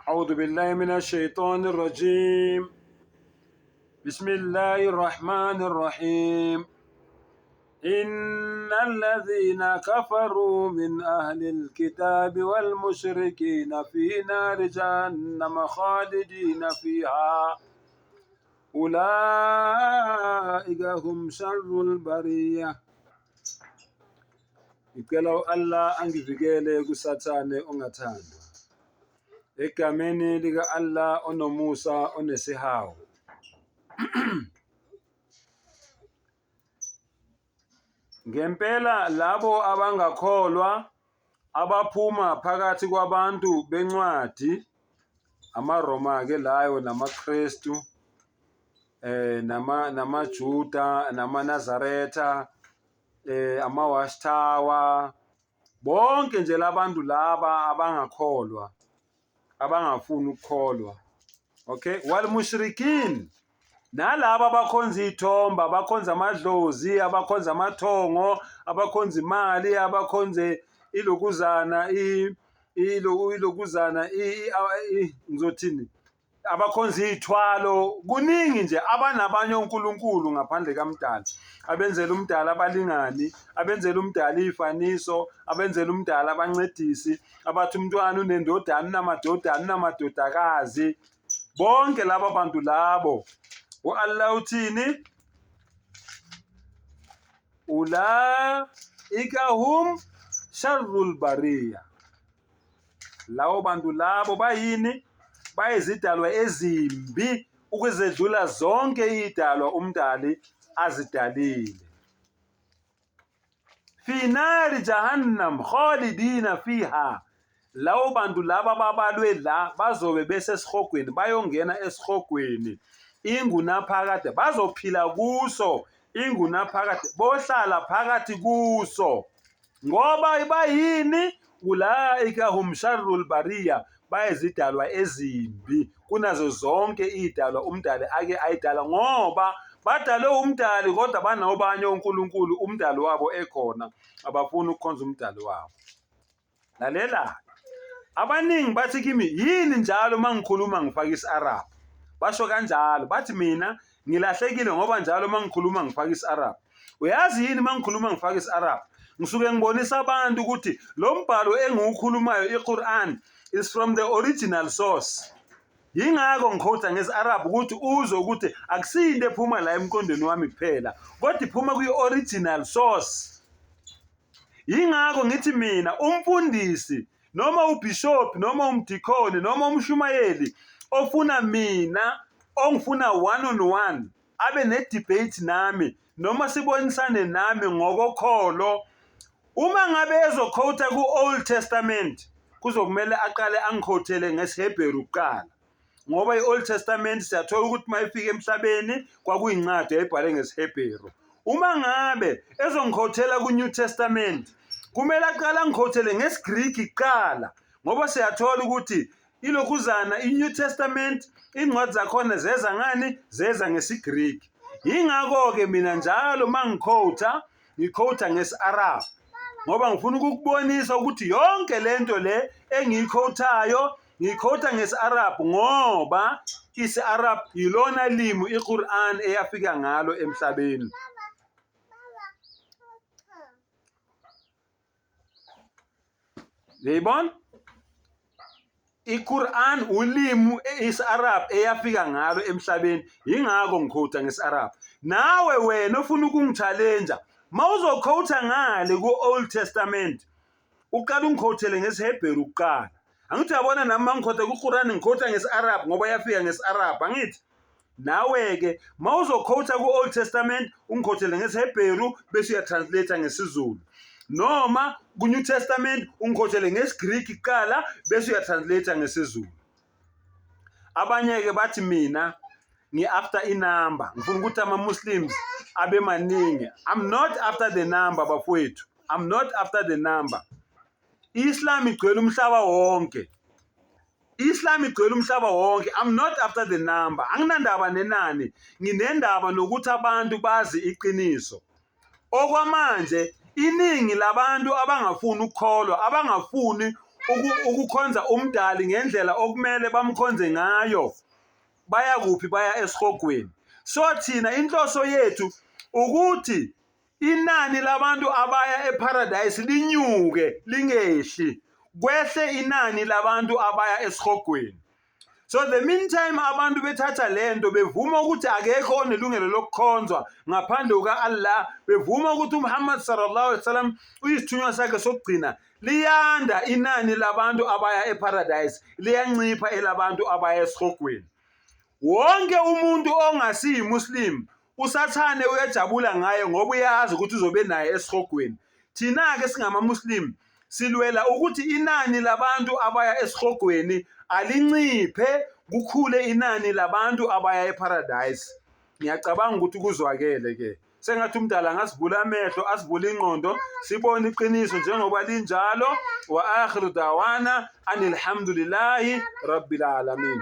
أعوذ بالله من الشيطان الرجيم بسم الله الرحمن الرحيم إن الذين كفروا من أهل الكتاب والمشركين في نار جهنم خالدين فيها أولئك هم شر البرية Ngicela u-Allah angivikele kuSathane ongathandwa. Egameni lika-Allah onomusa onesihawu. Ngempela labo abangakholwa abaphuma phakathi kwabantu bencwadi amaRoma-ke layo namaKristu eh nama namaJuda namaNazaretha eh ama-watchtower bonke nje labantu laba abangakholwa abangafuni ukukholwa okay wal mushrikin nalaba abakhonza iy'thombe abakhonza amadlozi abakhonza amathongo abakhonza imali abakhonze ilokuzana ilokuzana ngizothini abakhonza iy'thwalo kuningi nje abanabanye onkulunkulu ngaphandle kamdali abenzela umdali abalingani abenzela umdali iy'faniso abenzela umdali abancedisi abathi umntwana unendodana unamadodana unamadodakazi bonke laba bantu labo u-Allah uthini ulaika hum sharrul bariya Lawo bantu labo bayini? Bayizidalwa ezimbi ukuzedlula zonke izidalwa uMdali azidalile. Fi nari jahannam khalidina fiha. Lawo bantu laba babalwe la bazobe besesihogweni bayongena esihogweni ingunaphakade bazophila kuso ingunaphakade bohlala phakathi kuso ngoba bayini ulaika hum sharrul bariya bayizidalwa ezimbi kunazo zonke izidalwa umdali ake ayidala ngoba badalwe umdali kodwa banobanye onkulunkulu umdali wabo ekhona abafuni ukukhonza umdali wabo Lalela, abaningi bathi kimi yini njalo uma ngikhuluma ngifaka isi-Arab. Basho kanjalo, bathi mina ngilahlekile ngoba njalo uma ngikhuluma ngifaka isi-Arab. Uyazi yini uma ngikhuluma ngifaka isi-Arab? Ngisuke ngibonisa abantu ukuthi lo mbhalo engiwukhulumayo i-Quran is from the original source. Yingakho ngikhotha ngesi-Arab ukuthi uzwe ukuthi akusiyinto ephuma la emqondweni wami kuphela, kodwa iphuma kwi-original source. Yingakho ngithi mina umfundisi noma ubishop noma umdikhoni noma umshumayeli ofuna mina ongifuna one on one abe ne-debate nami noma sibonisane nami ngokokholo uma ngabe ezokhowutha ku-Old Testament kuzokumele aqale angikhowuthele ngesiHebheru kuqala ngoba i-Old Testament siyathola ukuthi uma ifika emhlabeni kwakuyincwadi eyayibhalwe ngesiHebheru. Uma ngabe ezongikhothela ku-New Testament kumele aqale angikhothele ngesiGriki kuqala ngoba siyathola ukuthi ilokhuzana i-New Testament incwadi zakhona zeza ngani zeza ngesiGriki. Yingakho-ke mina njalo uma ngikhotha ngikhotha ngesi-Arab ngoba ngifuna ukukubonisa ukuthi yonke lento le engiyikhothayo Ngikhotha ngesi-Arab ngoba isi-Arab yilona limi iQur'an eyafika ngalo emhlabeni. Uyayibona? IQur'an ulimi isi-Arab eyafika ngalo emhlabeni yingakho ngikhotha ngesi-Arab. Nawe wena ofuna ukungi-challenge mawuzokhotha ngale ku-Old Testament uqala ungikhothele ngesiHebheru kuqala angithi uyabona nami mangikhotha ku-Quran ngikhotha ngesi-Arab ngoba yafika ngesi-Arab angithi nawe-ke ma uzokhotha ku-Old Testament ungikhothele ngesiHebheru bese uyatranslate ngesiZulu noma ku-New Testament ungikhothele ngesiGriki kuqala bese uyatranslate ngesiZulu abanye-ke bathi mina ngi-after inumber ngifuna ukuthi ama-muslims abe maningi i'm not after the number bafowethu i'm not after the number i-islam igcwele umhlaba wonke i-islam igcwele umhlaba wonke i'm not after the number anginandaba nenani nginendaba nokuthi abantu bazi iqiniso Okwamanje iningi labantu abangafuni ukukholwa, abangafuni ukukhonza umdali ngendlela okumele bamkhonze ngayo baya kuphi baya esihogweni so thina inhloso yethu ukuthi inani labantu abaya eparadise linyuke lingehli kwehle inani labantu abaya esihogweni so the meantime abantu bethatha lento bevuma ukuthi akekho onelungelo lokukhonzwa ngaphandle kuka-Allah bevuma ukuthi uMuhammad sallallahu alaihi wasallam uyisithunywa sakhe sokugcina liyanda inani labantu abaya eparadise liyancipha elabantu abaya esihogweni wonke umuntu ongasiyimuslim usathane uyajabula ngaye ngoba uyazi ukuthi uzobe naye esihogweni thina-ke singamamuslim silwela ukuthi inani labantu abaya esihogweni alinciphe kukhule inani labantu abaya eparadise ngiyacabanga ukuthi kuzwakele ke sengathi umdala angasivula amehlo asivule ingqondo sibone iqiniso njengoba linjalo wa akhiru dawana anilhamdulillahi rabbil alamin.